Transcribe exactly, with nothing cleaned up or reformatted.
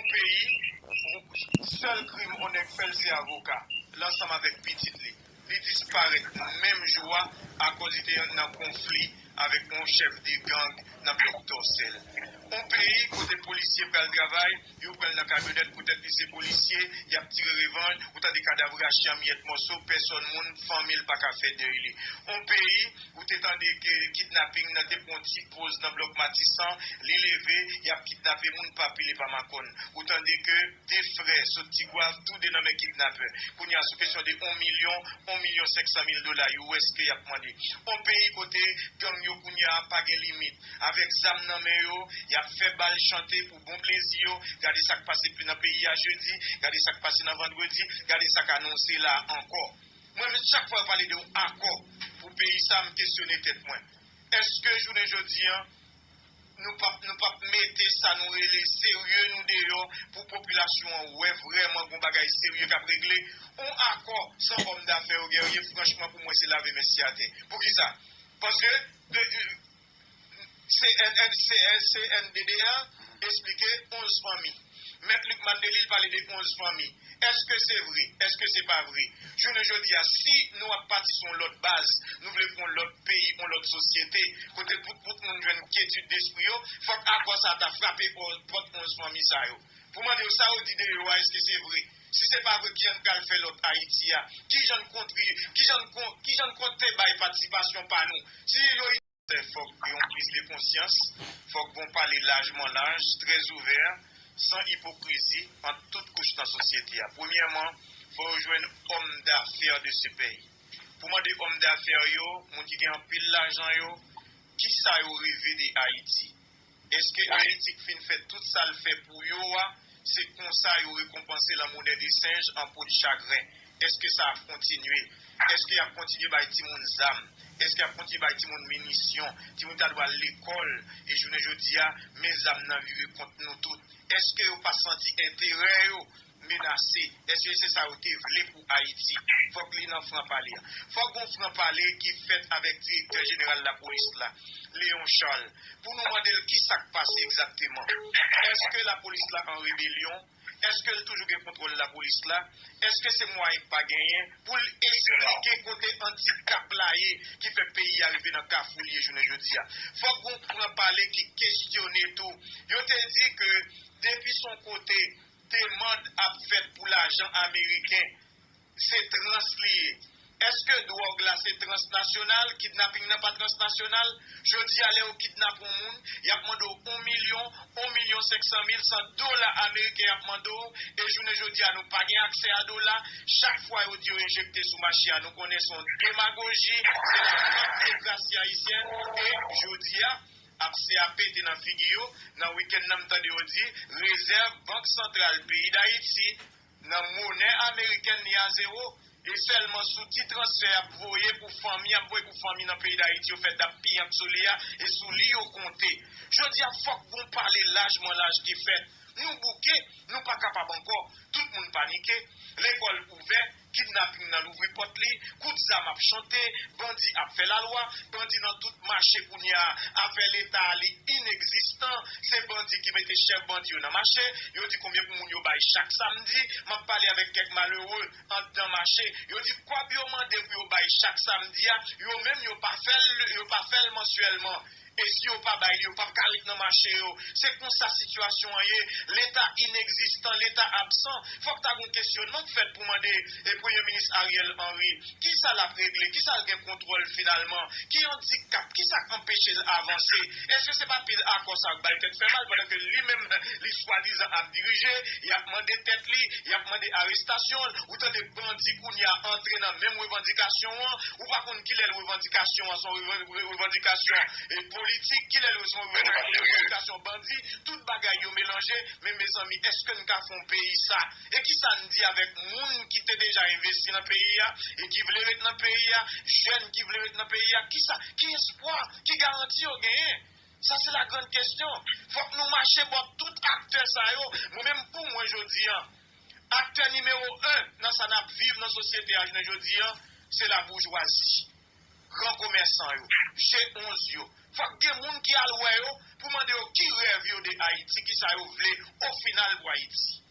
Peyi, sèl krim yon nèg fè l se avoka l ansanm avèk pitit li. Li disparèt menm jou a akoz li te nan konfli avèk yon chèf de gang nan blòk Tòsèl. Yon peyi kote polisye pral travay, yo pral nan kamyonèt poutèt li se polisye, y ap tire revanj, ou tande kadav rache an miyèt mòso, pèsòn moun, fanmi l pa ka fè dèy li. Yon peyi ou te tande ke kidnaping nan te pran ti poz nan blòk Matisan, li leve, y ap kidnape moun pa pile pa makòn. Ou tande ke de frè sot Tigwav, tou de nan men kidnapè. Kounye a, sou kesyon de yon milyon, yon milyon senk san mil dola U S ke y ap mande. Yon peyi kote gang yo kounye a pa gen limit. Avèk zam nan men yo, y ap fè bal chante pou bon plezi yo. Gade sa k pase nan peyi a jedi, gade sa k pase nan vandredi, gade sa k anonse la ankò. Mwen menm, chak fwa yo pale de yon akò pou peyi sa, m kesyone tèt mwen. Èske jounen jodi a, nou p ap, nou p ap mete sa nou rele serye nou deyò pou popilasyon an wè vrèman gon bagay serye k ap regle? On akò san òm dafè yo, Guerrier, franchman, pou mwen, se lave men sye atè. Poukisa? Paske de, C N N, C N, C N D D A eksplike onz fanmi. Mèt Luc Mandelil pale de onz fanmi. Èske se vre? Èske se pa vre? Jounen jodi a, si nou ap pati sou yon lòt baz, nou vle pou yon lòt peyi, yon lòt sosyete, kote tout, tout moun jwenn kyetid despri yo, fòk akò sa a ta frape pò-, pòt onz fanmi sa yo. Pou mande yo sa yo di de yo a, èske se vre? Si se pa vre, kijan n pral fè lòt Ayiti a? Kijan n kontri-, kijan n kon-, kijan n konte bay patisipasyon pa nou? Si yo Fòk gen yon priz de konsyans, fòk gen yon pale lajman laj, trè ouvè, san ipokrizi, ant tout kouch nan sosyete a. Premyèman, fò yo jwenn òm dafè de se peyi. Pou mande òm dafè yo, moun ki gen anpil lajan yo, kisa yo reve de Ayiti? Èske Ayiti k fin fè tout sa l fè pou yo a, se konsa yo rekonpanse l an monè de senj, an po de chagren? Èske sa ap kontinye? Èske y ap kontinye bay timoun zam? Èske y ap kontinye bay timoun minisyon? Timoun ta dwe al lekòl, e jounen jodi a, men zam nan vire kont nou tout. Èske yo pa santi enterè yo menase? Èske se sa yo te vle pou Ayiti? Fòk li nan fran pale a. Fòk gon fran pale ki fèt avèk direktè jeneral lapolis la, Léon Charles, pou nou mande l kisa k pase egzakteman. Èske lapolis la an rebelyon? Èske l toujou gen kontwòl lapolis la? Èske se mwayen k pa genyen pou l esplike kote andikap la ye ki fè peyi a rive nan kafou l ye jounen jodi a? Fòk gon pran pale ki kesyone tou. Yo te di ke depi s on kote demann ap fèt pou lajan ameriken, se trans li ye. Èske dwòg la se transnasyonal, kidnaping nan pa transnasyonal? Jodi a, lè yo kidnape yon moun, y ap mande w yon milyon, yon milyon senk san mil san dola ameriken y ap mande w, e jounen jodi a, nou pa gen aksè a dola. Chak fwa yo di yo enjekte sou mache a, nou konnen se yon demagoji, se la mank demokrasi ayisyèn, e jodi a, ap se a pete nan figi yo, nan wikenn nan m tande yo di, rezèv Bank Santral peyi Dayiti, nan monè amerikèn li a zewo, e sèlman sou ti transfè y ap voye pou fanmi, y ap voye pou fanmi nan peyi Dayiti, yo fè dap piyank sou li a, e sou li yo konte. Jodi a, fòk gon pale lajman laj ki fèt. Nou bouke, nou pa kapab ankò. Tout moun panike, lekòl ouvè, kidnaping nan louvri pòt li, kout zam ap chante, bandi ap fè lalwa, bandi nan tout mache kounye a, afè leta a li inegzistan, se bandi ki mete chèf bandi yo nan mache, yo di konbyen pou moun yo bay chak samdi, m ap pale avèk kèk malere anndan mache, yo di kòb yo mande pou yo bay chak samdi a, yo menm yo pa fè l, yo pa fè l mansyèlman. E si yo pa bay li, yo p ap ka ret nan mache yo. Se konsa sitiyasyon an ye. Leta inegzistan, Leta absan. Fòk ta gen yon kesyonman k fèt pou mande e Premye Minis Ariel Henry, kisa l ap regle, kisa l gen kontwòl finalman, ki andikap, kisa k anpeche l avanse? Èske se pa pil akò sa yo k ba l tèt fè mal pandan ke li menm li swadizan ap dirije, y ap mande tèt li, y ap mande arestasyon l, ou tande bandi kounye a antre nan menm revandikasyon an, ou pa konn kilè l revandikasyon an se yon revan- re- revandikasyon e politik, kilè l se yon revandikasyon bandi, tout bagay yo melanje, men mezanmi, èske n ka fè yon peyi sa? E kisa n di avèk moun ki te deja envesti nan peyi a e ki vle ret nan peyi a, jèn ki vle ret nan peyi a, kisa, ki espwa, ki garanti yo genyen? Sa se la grande question. Fòk nou mache bò tout aktè sa yo. Mwen menm pou mwen jodi a, aktè nimewo en nan sa n ap viv nan sosyete a jounen jodi a, se laboujwazi, gran komèsan yo, G onz yo, Fòk gen moun ki al wè yo pou mande yo ki rèv yo de Ayiti, ki sa yo vle o final pou Ayiti.